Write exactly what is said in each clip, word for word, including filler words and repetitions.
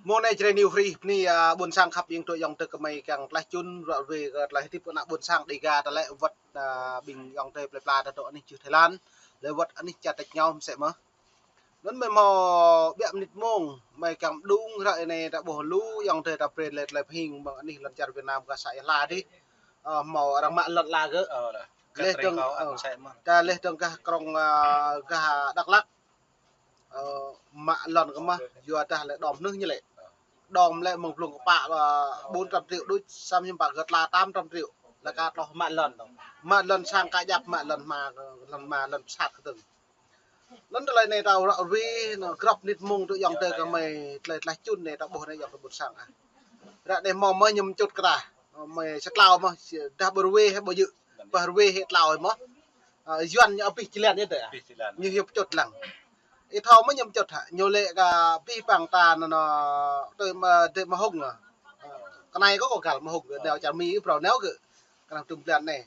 Mơ̆ng anai Jrai New Free bơni, a, ƀôn sang khăp ing tơ ayŏng adơi gơmơi kiăng tlaih čun ră ruai kơ tlaih hơdip kơ ană ƀôn sang Dega ta lĕ wơ̆t, a, ƀing ayŏng adơi plơi pla ta dŏ anih čư̆ Thái Lan. Lĕ wơ̆t anih čar tač ngao mơsĕ mơ̆. Anŭn mơi hmâo ƀiă mơnit mông, mơi kiăng mơđung ră anai ta ƀuh lu ayŏng adơi ta brơi lĕ tlaih pơhing mơ̆ng anih lŏn čar Việt Nam gah să ia hla dih. Ơ, hmâo arăng mă lŏn ala gơ̆. Ơ, lĕ gah tring dơ̆ng, kâo ơ, ăn sĕ mơ̆n. Ta lĕ dơ̆ng gah krông, a, gah Dak Lak. Ơ, mă lŏn kơ mơ̆, yua dah lĕ đom hnưh ñu lĕ. Đom lĕ mơ̆ng blung kơpă, ơ, bốn trăm triệu đôč, samơ̆ hiư̆m pă gơ̆ tla tám trăm triệu. Lĕ ka tloh mă lŏn dơ̆ng. Mă lŏn sang ka djăp, mă lŏn hma, lŏn hma, lŏn sat kơ dơ̆ng. Lŏn tơlơi anai ta ră ruai, anŭn grŏp mơnit mông tơ ayŏng adơi gơmơi tlaih tlaih čun anai ta ƀuh anai ayŏng adơi ƀôn sang ah. Ră anai hmâo mơi ñu mčŭt kơ ta. Mơi sơtlao mơ̆, dah ƀu ruai hĕ ƀu djơ̆. Ƀu ruai hĕ tlao hĕ mơ̆. Ơ, Yuan ñu abih jơlan yơh dêh. Abih jơlan. Ñu hiăp čŭt lăng. Ih thâo mơ̆ ñu mčŭt hă, ñu lĕ kơ abih bang ta anŭn, anŭn, tơ mă, dêh mơhŭng ah. Ơ, kơ anai kâo kơ găl mơhŭng kơ nao čar Mi, phrâo nao kơ. Kơ anŭn tơm blan anai.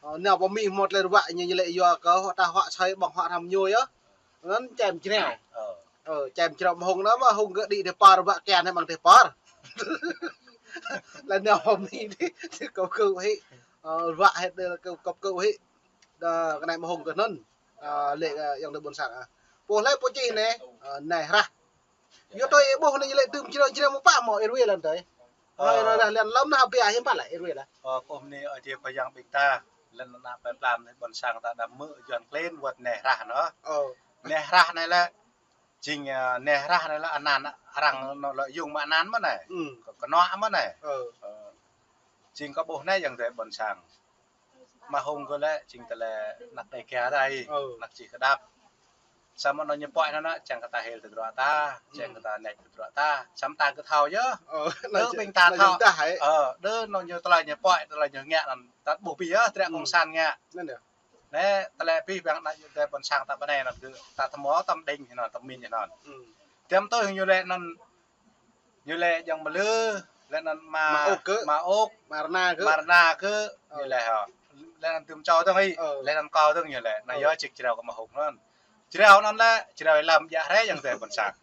Ơ, nao pơ Mi hmâo tơlơi ruă ñu, ñu lĕ yua kơ hŏ ta hŏ sơi ƀơ̆ng hŏ hrăm ñu yơh. Anŭn čem jrao. Ơ. Ơ, čem jrao mơhŭng anŭn mơhŭng gơ̆ đĭ dêh pơr ruă kian hĕ mơ̆ng dêh pơr. Lĕ nao pơ Mi dih, dih kơp kơ̆u hĭ. Ơ, ruă hĭ dih kơp, kơp kơ̆u hĭ. Đa kơ anai mơhŭng kơ anŭn. Ơ, lĕ, ơ, ayŏng adơi ƀôn sang ah. Pô lĕ pô čih anai, ơ, nai hrah. Yua tui ih ƀuh anai ñu lĕ tơm jrao jrao mơ̆ pă mơ̆ ih ruai lăng tơi. Ơ. Hơi ră dah lĕ lăm nah biă hiư̆m pă lĕ ih ruai lăng. Ơ, kơ mơ̆ng anai ơ dih pơ yang ƀing ta. Lĕ ană plơi pla anai ƀôn sang ta đăm mơ̆ Yuan klin wơ̆t nai hrah anŭn. Ơ. Nai hrah anai lĕ jing, ơ, nai hrah anai lĕ anăn arăng anŭn lĕ yŭng mă anăn mơ̆n anai. Ừ. Kơ, kơnuă mơ̆n anai. Ơ. Ơ. Jing kơ ƀuh anai ayŏng adơi ƀôn sang. Mơhŭng kơ lĕ, jing tơlơi anăk Dega rai, ơ, anăk čih kơdăp. Samơ̆ anŭn ñu pơhiăp anŭn, čang kơ ta hil tơdruă ta, čang kơ ta nač tơdruă ta, samơ̆ ta kơ thâo yơh. Ơ, đơ ƀing ta thâo. Ơ, đơ anŭn ñu tơlơi ñu pơhiăp, tơlơi ñu ngă anŭn, ta ƀuh abih yơh, tơlơi cộng sản ngă. Anŭn yơh. Anai, tơlơi abih bang ană ayŏng adơi ƀôn sang ta pơ anai anŭn kơ ta tơmô tơm đing anŭn, tơm min anŭn. Tơm tui ñu lĕ anŭn Ñu lĕ jang mlư, lĕ anŭn ma, ma ôk kơ, ma ôk, ma rơna kơ, ma rơna kơ, ơ, ñu lĕ hŏ. Lĕ anŭn tơm čô dơ̆ng ih, ơ, lĕ anŭn kâo dơ̆ng ñu lĕ. Anŭn, ơ, yơh čih jrao kơ mơhŭng anŭn. Jrao anŭn lĕ, jrao ih lăm djă hrơi ayŏng adơi ƀôn sang.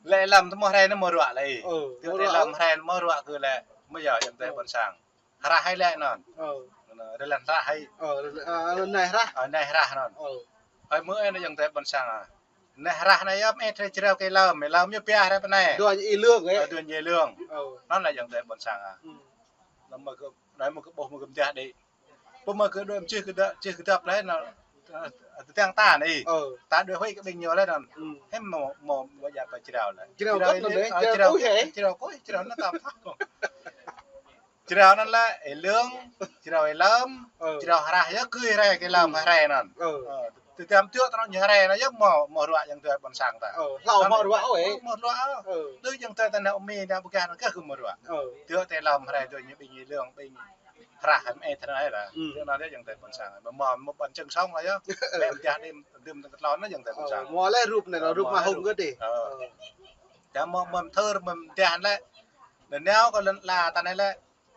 Lĕ ih lăm tơmô hrơi anŭn mơ̆ ruă lĕ ih. Ơ, tơl mơ̆ ih ruă, lăm ơ, hrơi anŭn mơ̆ ruă kơ lĕ, mơ̆ yơh ayŏng adơi, ơ, ƀôn sang. Hrah hĭ lĕ anŭn. Ơ. Anŭn, rơlan hrah hĭ. Ơ, rơlan, a, anŭn nai hrah. Ơ, nai hrah anŭn. Ơ. Ơi, mơ̆ ih anŭn ayŏng adơi ƀôn sang ah. Nai hrah anai yơh, ih trĕ jrao kơ lăm, lăm yơh biă hrơi pơ anai. Dua ñu ih lương, ơ. Ơ, dua ñu ih lương. Ơ. Anŭn lĕ ayŏng adơi ƀôn sang ah. Ừ. Anŭn mơ̆ kơ, anai mơ̆ kơ ƀuh mơ̆ kơ mơdah đĭ. Pô mơ̆ kơ đuaĭ mơčih kơ đa, čih kơdăp lĕ anŭn. Ơ, tơdang ta anai. Ơ. Ta đuaĭ huĭ kơ ƀing ñu lĕ anŭn. Ừ. Hĭ mơ̆, mơ̆, mơ̆ djă̱ pơ jrao lĕ. Jrao, jrao kơt anŭn anai, dêh, ơ, jrao, jrao kơ ih, ơ, jrao kơ ih, jrao anŭn tam thâo. Jrao anŭn lĕ, ih lương, jrao ih lăm, ơ, jrao hrah yơh kơ ih rai kơ lăm, ừ, hrơi anŭn. Ơ. Ơ, tơdang tui tơnŏ ñu hrơi anŭn yơh mơ̆, mơ̆ ruă ayŏng adơi ƀôn sang ta. Ơ, hlâo mơ̆ ruă ôh, ơ, mơ̆ ruă ôh. Ơ. Tui ayŏng adơi ta nao Mi, nao pơgah anŭn kơ mơ̆ ruă. Ơ. Tui tơlơi lăm hrơi tui ñu ƀing ih lương, ƀing hrah hăm ih tơnai lah. Ừ. Tui anŭn yơh ayŏng adơi ƀôn sang. Mơ̆, mơ̆, mơ̆ ƀôn sang song lah yơh. Ơ. Lĕ mơdah đĭ, đĭ tơlơi anŭn ayŏng adơi ƀôn sang. Ơ, mơ̆ lĕ rup anai, ơ, rup mơ̆ mơhŭng kơ dih. Ơ. Ơ. Tơdah mơ̆, mơ̆ thơr, mơ̆ mơdah lĕ. Anŭn nao kơ lŏn ala ta anai lĕ.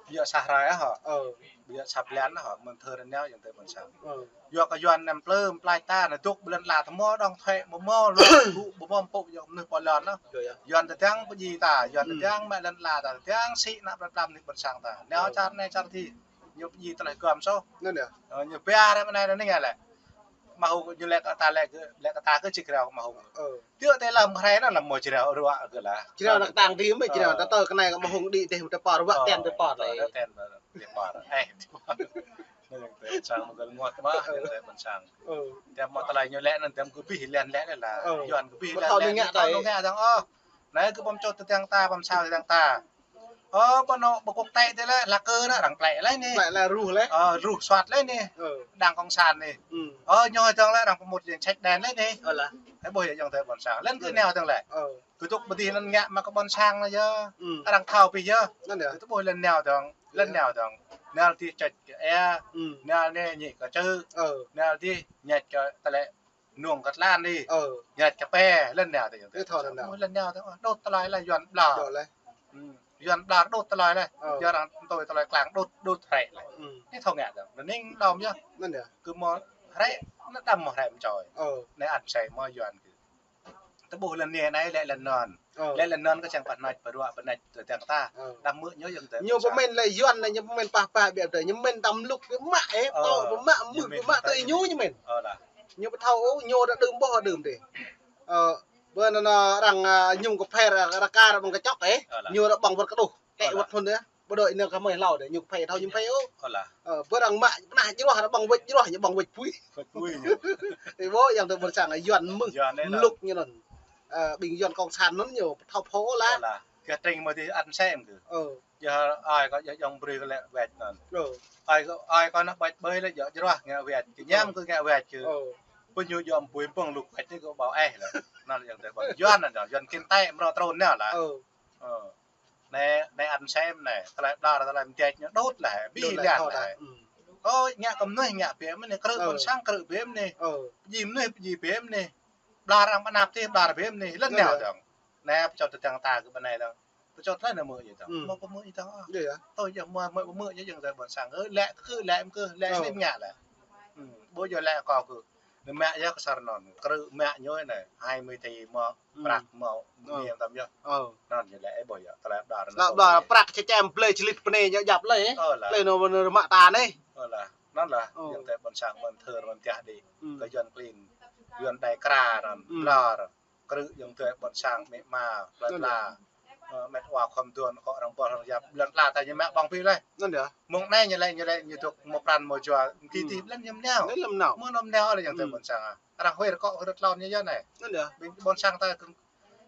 Ƀu djơ̆ sa hrơi hŏ. Ơ. Ƀu djơ̆ sa blan hŏ, mơ̆ thơr anŭn nao ayŏng adơi ƀôn sang. Ơ. Yua kơ Yuan anăm plư, plai ta, anŭn dŏ ƀơi lŏn ala ta mơ̆ đŏng thuế, mơ̆ mơ̆ lu, lu, mơ̆ mơ̆ pŭ yơh mơnuih pô lŏn anŭn. Yơh, yơh. Yuan tơdang pơjing ta, Yuan, ừ, tơdang mă lŏn ala ta, tơdang sĭ ană plơi pla mơnuih ƀôn sang ta. Nao, ơ, čar anai čar adih. Ñu pơjing tơlơi gơ̆m soh. Anŭn yơh. Ơ, ñu biă hrơi pơ anai anŭn ngă lĕ. Mơhŭng ñu lĕ kơ ta lĕ kơ, lĕ kơ ta kơ či jrao kơ mơhŭng. Ơ. Tui tơlơi lăm hrơi anŭn lăm mơ̆ jrao ruă kơ lah. Jrao anŭn kơ tang dih mơ̆ jrao, ơ, ta tơl kơ anai kơ mơhŭng đĭ dih tơpă ruă, ơ, ten tơpă, ơ, lĕ. Ten tơpă. Ơ, tơpă. Anŭn ayŏng adơi ƀôn sang mơ̆ gơ̆l mơ̆ tơpă, ayŏng adơi ƀôn sang. Ơ. Tơdah mơ̆ tơlơi ñu lĕ anŭn tơdah kơ abih lĕ lĕ lah. Ơ. Yuan kơ abih lĕ lĕ. Thâo ñu ngă tơi. Thâo ñu ngă tơ̆ng. Ơ. Anai kơ ƀơ̆ng čô tơdang ta, ƀơ̆ng sao tơdang ta. Ơ, ƀơi anŏ ƀơi quốc tế tơi lĕ, hlak kơ lĕ, arăng plĕ lĕ anai. Plĕ lĕ ruh lĕ. Ơ, ruh soat lĕ anai. Ơ. Đảng cộng sản anai. Ừ. Ơ, ñu tơdang lĕ, arăng pơmŭt yang check đen lĕ anai. Ơ lah. Ơ, ƀuh yơh ayŏng adơi ƀôn sang. Lĕ kơ, ừ, nao tơdang lĕ. Ơ. Kơ tŭk pơdih anŭn ngă mă kơ ƀôn sang anŭn yơh. Ừ. Arăng thâo abih yơh. Anŭn yơh. Kơ tŭk ƀuh lĕ nao tơdang. Lĕ, iya, nao tơdang. Nao anai check kơ ia. Ừ. Nao anai ñik kơ čư̆. Ơ. Nao adih ñik kơ tơlơi nung kơ tlan anai. Ơ. Ñik kơ pĕ, lĕ nao tơdang. Ih thâo lĕ nao. Ơ, lĕ nao tơdang. Đŭt tơlơi lĕ Yuan ƀlŏr. Đŭt lĕ. Ừ. Yuan ƀlŏr đŭt tơlơi lĕ. Ơ. Yuan arăng tui tơlơi klang đŭt, đŭt hrĕ lĕ. Ừ. Ih thâo ngă tơdang. Anŭn ning đom yơh. Anŭn yơh. Kơ mơ̆ hrĕ, anŭn đăm mơ̆ hrĕ mơčoi. Ơ. Anai ăn sĕ mơ̆ Yuan kơ. tơƀuh lŏn anai, lĕ lŏn anŭn. Ơ. Lĕ lŏn anŭn kơ čang pơhnač pơruă pơhnač tơdang ta. Ơ. Đăm mơ̆ ñu yơ̆ng tơ. Ñu pơmĭn lĕ Yuan anai ñu pơmĭn pah pah biă tơ. Ñu pơmĭn tăm lŭk biă mă ĕ, ơ, pô pơmă mưh pơmă tơ ñu ñu pơmĭn. Ơ lah. Ñu pơthâo ôh, ñu ră đưm ƀôh đưm dih. Ơ, bơ anŭn arăng, a, ñum kơphê ră, ră kar ƀơ̆ng kơčŏk ĕ. Ơ lah. Ñu ră ƀơ̆ng wơ̆t kơđuh. Ơ lah. Kĕ wơ̆t thŭn dih. Ƀu dŏ anai kơ mơi hlâo dih, ñu kơphê thâo ñu pơphê ôh. Ơ lah. Ơ, bơ arăng mă pơnah jrŏh, ră ƀơ̆ng wĕč jrŏh, ñu ƀơ̆ng wĕč pui. Wĕč pui ñu. Ơ, ƀôh yơ̆ng tơ ƀôn sang, Yuan mưh. Yuan anai lah. Lŭk ñu anŭn. Ơ, ƀing Yuan cộng sản anŭn ñu thâo phô lah. Ơ lah. Kơ tring mơ̆ dih ăn sem kơ. Ơ. Yơh, ai kơ, yơh, yŏng brơi kơ lĕ wĕč anŭn. Ơ. Ai kơ, ai kơ nă wĕč ƀơi lĕ yơh jrŏh ngă wĕč. Kơ ñam kơ ngă wĕč kơ. Ơ. Pơ ñu yŏm bui pơ̆ng lŭk wĕč anai kơ ƀâo ĕh lah. Anŭn yơ̆ng tơ ƀôn. Yuan anŭn, Yuan kinh tế mrô trôn anai lah. Ơ. Ơ. Anai, anai ăn sem anai. Tơlơi ƀlŏr, tơlơi mơdĕč ñu đŭt lah, ƀi đŭt lah, lian thâo lah. Ơ, ngă kơ mơnuih ngă biă mơ̆n anai, krư̆ ƀôn sang krư̆ biă mơ̆n anai. Ơ. Pơjing mơnuih pơjing biă mơ̆n anai. Ƀlŏr arăng pơnap tih ƀlŏr biă mơ̆n anai. Lŏn anai dong. Anai pơčŏt tơdang ta kơ ƀơi anai dong. Pơčŏt tơlơi anai mơ̆ ñu dong. Mơ̆ pơmơ̆ ñu dong. Ơ, yơh mơ̆ pơmơ̆ ñu yơ̆ng tơ ƀôn sang. Ơ, lĕ kơ lĕ mơ̆ kơ lĕ anai ngă lah. Ƀu djơ̆ lĕ kơ kơ. Anai mă yơh kơ sar anŭn. Krư̆ mă ñu anai. Hai mươi tỉ mơ̆ prăk mơ̆. Anai tăm yơh. Anŭn ñu lĕ ƀôh yơh. Tơlơi ƀlŏr anai. Tơlơi ƀlŏr prăk čơčem blơi čơlit pơnai ñu djăp lĕ. Ơ lah. Blơi anŭn mă ta anai. Ơ lah. Anŭn lah. Yơ̆ng tơ ƀôn sang mơ̆n thơr mơ̆n tiah đĭ. Kơ Yuan klin. Yuan đai kra anŭn. Ƀlŏr. Krư̆ yơ̆ng tơ ƀôn sang mĕ ma, plơi pla. Ơ, mĕt wa khŏm duôn, kơ arăng ƀuh arăng yap, lŏn tla ta ñu mă ƀơ̆ng pih leh. Anŭn yơh. Mơ̆ng anai ñu lĕ, ñu lĕ, ñu dŏ mơ̆ pran mơ̆ jua, ti ti lŏn ñu mơnao. Lŏn ñu mơnao. Mơ̆ anŭn mơnao lĕ yơ̆ng tơ ƀôn sang. Arăng huĭ rơkŏ huĭ rơtlon ñu yơh anai. Anŭn yơh. Ƀing ƀôn sang ta kơ̆ng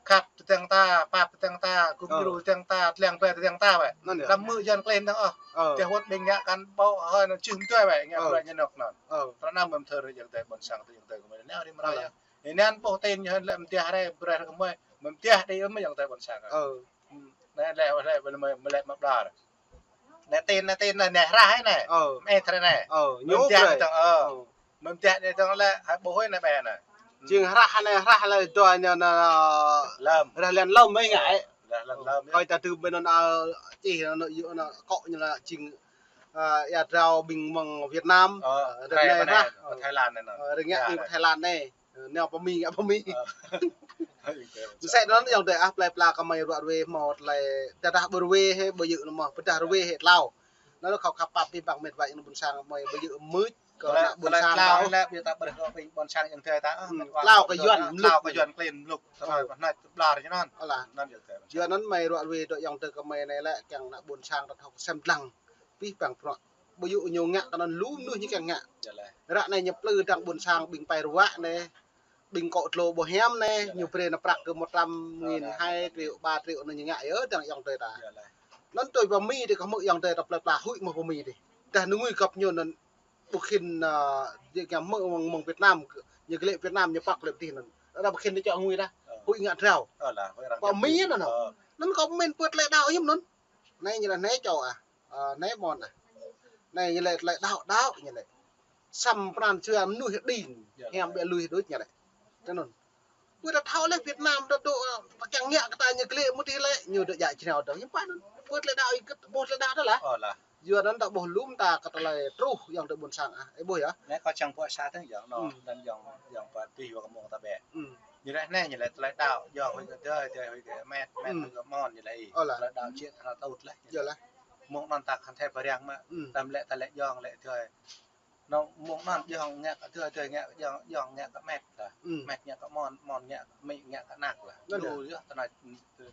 khăp tơdang ta, pap tơdang ta, kơ̆ng djru tơdang ta, tơlăng ƀe tơdang ta wĕ. Anŭn yơh. Đăm mơ̆ Yuan klin dong ôh. Tơhuăt ƀing ngă kăn ƀâo hơi anŭn čih mơtuai wĕ, ngă bruă ñu anŏ anŭn. Tơnăn mơ̆n thơr yơ̆ng tơ ƀôn sang, tơ yơ̆ng tơ kơ mơi nao rim rơi yơh. Anŭn ƀôh tin ñu lĕ mơtiah rei, brơi kơ mơi, mơtiah đĭ mơi yơ̆ng tơ ƀôn sang. Ơ. Anai lĕ, lĕ, lĕ, mơi, mơi lĕ mă ƀlŏr. Anai tin, anai tin, anai, anai hrah anai. Ơ. Mơi hrah anai. Ơ, ñu mơtiah brơi. Dong, ơ. Ơ. Mơtiah đĭ dong lĕ, hai ƀôh anai ƀe anai. Jing hrah anai, hrah anai, dua anai, anai, lăm. Hrah lăn lăm mơi ngă. Hrah lăn lăm. Hơi ta tơm ƀơi anŭn, ơ, čih anŭn, yua anŭn, kŏ ñu lĕ jing, ơ, ia drao ƀing mơ̆ng Việt Nam. Ơ, ơ, ră anai hrah. Thái Lan anai. Ơ, ră ngă ƀing Thái Lan anai. Ơ, nao pơ Mi, ngă pơ Mi. Ơ. Mơsĕ anŭn yơ̆ng tơ ah, plơi pla kơ mơi ruă ruê hmâo tơlơi, tơdah ƀu ruê hĕ, ƀu djơ̆ anŭn mơ̆, pơdah ruê hĕ tlao. Anŭn kâo khăp pap abih bang mĕt wa yơ̆ng ƀôn sang mơi ƀu djơ̆ mưč, kơ ană ƀôn sang tlao. Lĕ, ƀiă ta brơi kơ ƀing ƀôn sang yơ̆ng tơ ta, ah, mĕt wa tlao kơ Yuan, tlao kơ Yuan klin mluk, tơlơi pơhnač ƀlŏr ñu anŭn. Alah. Anŭn yơ̆ng tơ. Yuan anŭn mơi ruă ruê dŏ yơ̆ng tơ kơ mơi anai lĕ, kiăng ană ƀôn sang ta thâo sem lăng. Abih bang bruă. Ƀu djơ̆ ñu ngă kơ anŭn lu mơnuih ñu kiăng ngă. Ră anai ñu plư dang ƀôn sang ƀing pai ruă anai. Ƀing kŏ tlô ƀu hiam anai, ñu brơi anai prăk kơ một trăm nghìn, hai triệu, ba triệu anŭn ñu ngă yơh dang yơ̆ng tơ ta. Anŭn tui pơ Mi dih kơ hmư̆ yơ̆ng tơ ta plơi pla huĭ mơ̆ pơ Mi dih. Dah ñu ngui găp ñu anŭn ƀu khĭn, ơ, djơ̆ kiăng hmư̆ mơ̆ng, mơ̆ng Việt Nam, ñu glĕ Việt Nam ñu păk lĕ pơtih anŭn. Ră ƀu khĭn ñu čŏ ngui dah. Huĭ ngă drao. Pơ Mi anŭn. Anŭn kâo pơmĭn pơ tơlơi đaŏ hiư̆m anŭn. Anai ñu lĕ anai čô ah. Ơ, anai mơ̆n ah. Anai ñu lĕ tơlơi đaŏ, đaŏ ñu lĕ. Săm pran jua mơnuih đing, hiam ƀiă lui đôč ñu lĕ. Tơ anŭn. Ƀu ta thâo lĕ Việt Nam ta dŏ, ơ, ta kiăng ngă kơ ta ñu glĕ mơ̆ tih lĕ, ñu dŏ djă jrao dong. Hiư̆m pă anŭn. Ƀu tơlơi đaŏ ih kơ, ƀu tơlơi đaŏ tơ lah. Ơ lah. Yua anŭn ta ƀuh lŏm ta kơ tơlơi truh yơ̆ng tơ ƀôn sang ah. Ơ ƀuh yơh. Anai kâo čang ƀuă sa tơ̆ng yơ̆ng anŭn, anŭn yơ̆ng, yơ̆ng pă tih yua kơ mơ̆ng ta ƀĕ. Ñu lĕ anai ñu lĕ tơlơi đaŏ, yơ̆ng huĭ kơ adơi, adơi huĭ kơ met, met huĭ kơ mon ñu lĕ ih. Ơ lah. Tơlơi đaŏ čiăng tơlơi tŭt leh. Yơh lah. Mơ̆ng anŭn ta khăn thai pơriang mă, tơm lĕ ta lĕ yơ̆ng lĕ adơi. Anŭn mơ̆ng anŭn yơ̆ng ngă kơ adơi, adơi ngă kơ yơ̆ng, yơ̆ng ngă kơ met lah. Met ngă kơ mon, mon ngă kơ amĭ, ngă kơ anak lah. Lu yơh, tơlơi,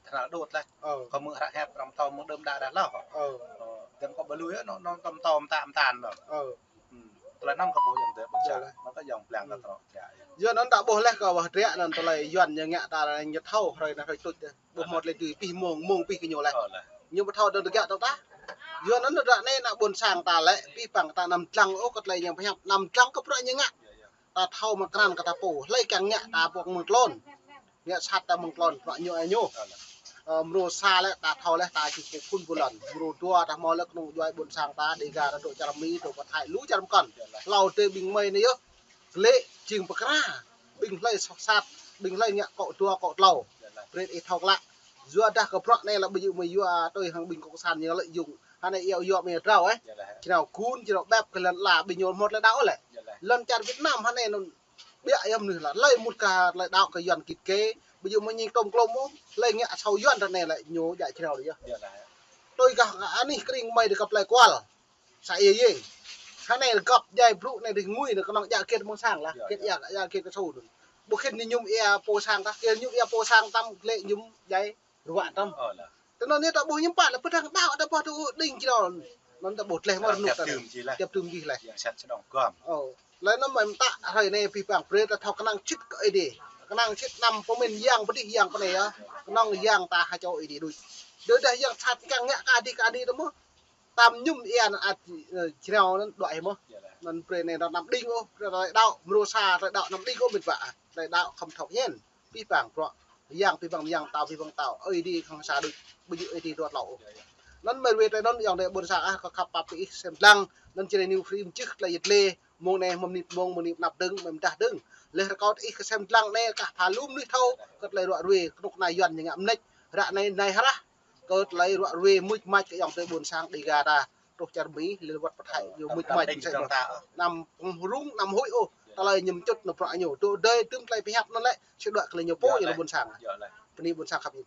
tơlơi đôč lah. Kơ mơ̆ hră hiăp arăng pơtô mơ̆ng đưm đă đah lŏh. Ơ, dơ̆ng kơ ƀu lu yơh, anŭn, anŭn tơm tơm tam tam lah. Tơlơi anŭn kơ ƀu yơ̆ng tơ ƀôn sang, mă kơ yơ̆ng plang kơ trŏ. Yua anŭn ta ƀuh leh kơ wah dră anŭn tơlơi Yuan ñu ngă ta lĕ ñu thâo hrơi anai hrơi tuč tơ. Ƀu hmâo tơlơi tui pih mơ̆ng, mơ̆ng pih kơ ñu leh. Ñu ƀu thâo dơ̆ng tơgă tơ̆ng tah. Yua anŭn ră anai ană ƀôn sang ta lĕ, abih bang ta anăm dlăng ôh kơ tơlơi ñu pơhiăp, anăm dlăng kơ bruă ñu ngă. Ta thâo mă krăn kơ ta pô, hlơi kiăng ngă ta pô mơ̆ng tlôn. Ngă sat ta mơ̆ng tlôn, bruă ñu ai ñu. Ơ, mrô sa lĕ ta thâo leh ta či kơ phun ƀu lŏn. Mrô dua ta hmâo lĕ kơnung djuai ƀôn sang ta, Dêga ta dŏ čar Mi, dŏ pơ Thái, lu čar pơkŏn. Hlâo tơ ƀing mơi anai yơh. Glĕ jing pơkra, ƀing hlơi soh sat, ƀing hlơi ngă kŏ dua kŏ tlâo. Brơi ih thâo klă. Yua dah kơ bruă anai lĕ ƀu djơ̆ mơi yua tui hăng ƀing cộng sản ñu lợi dụng. Hơnai iâu yua mơi drao ĕ. Jrao gun, jrao ƀĕp kơ lŏn ala ƀing ñu hmâo tơlơi đaŏ lĕ. Lŏn čar Việt Nam hơnai anŭn ƀiă yơh mơnuih lah. Lơi mŭt kơ tơlơi đaŏ kơ Yuan kit kê, Ƀu djơ̆ mơ̆ ñu tŏm klŏm ôh, lĕ ngă asâo Yuan ră anai lĕ ñu djă jrao đôč yơh. Tui gah anih kring mơi đôč kơ plơi kual. Sa ia yê. Sa anai găp djai brŭ anai đôč ngui anai kơnơ̆ng djă kiet mơ̆ng sang lah. Kiet ia, ia kiet kơsu đôč. Ƀu khĭn ñu mơñum ia pô sang tah, kiet mơñum ia pô sang tăm lĕ mơñum djai ruă tăm. Tơnŏ anai ta ƀuh ñu pă lĕ pơdrăng đaŏ ta ƀuh tŭ đing jrao. Anŭn ta ƀuh tleh mơ̆ rơnŭk ta. Tiap tŭm jih leh. Ơ. Lĕ anŭn mơ̆ mơta hrơi anai abih bang brơi ta thâo kơnang sĭt kơ Ơi Adai. Kơnang sĭt anăm pơmĭn yang pơdih yang pơnai yơh. Kơnơ̆ng yang ta ha čô Ơi Adai đôč. Đơ dah yang sat kăng ngă kơ adih kơ adih tơ mơ̆. Tăm mơñum ia anŭn ăt, ơ, jrao anŭn đuaĭ mơ̆. Anŭn brơi anai anăm đing ôh, brơi tơlơi đaŏ, mrô sa tơlơi đaŏ anăm đing ôh mĭt wa. Tơlơi đaŏ khŏm thâo hiên. Abih bang bruă. Yang abih bang yang, tao abih bang tao. Ơi Adai khŏm sa đôč, ƀu djơ̆ Ơi Adai ruă tlâo ôh. Anŭn mơi wai tơlơi anŭn ayŏng adơi ƀôn sang ah, kâo khăp pap kơ ih sem lăng, anŭn Jrai News Free mơčih tơlơi yit lê, mông anai mơ̆ng mơnit mông, mơ̆ng mơnit anăp dơ̆ng, mơ̆ng mơdah dơ̆ng. Leh rơkâo ih kơ sem lăng anai kah pha lu mơnuih thâo, kơ tơlơi ruă ruê, kơnuk kơna Yuan ñu ngă mơneč, ră anai nai hrah, kơ tơlơi ruă ruê mưč mač kơ ayŏng adơi ƀôn sang Dêga ta, truh čar Mi, lĕ wăt pơthai, ñu mưč mač mơsĕ mơ̆. Anăm pơrŭng, anăm huĭ ôh, tơlơi ñu mơčŭt anŭn bruă ñu, dŏ dơi tŭm tơlơi pơhiăp anŭn lĕ, sĭt đuaĭ kơ lĕ ñu pô, ñu lĕ ƀôn sang. Bơni ƀôn sang khăp yơh.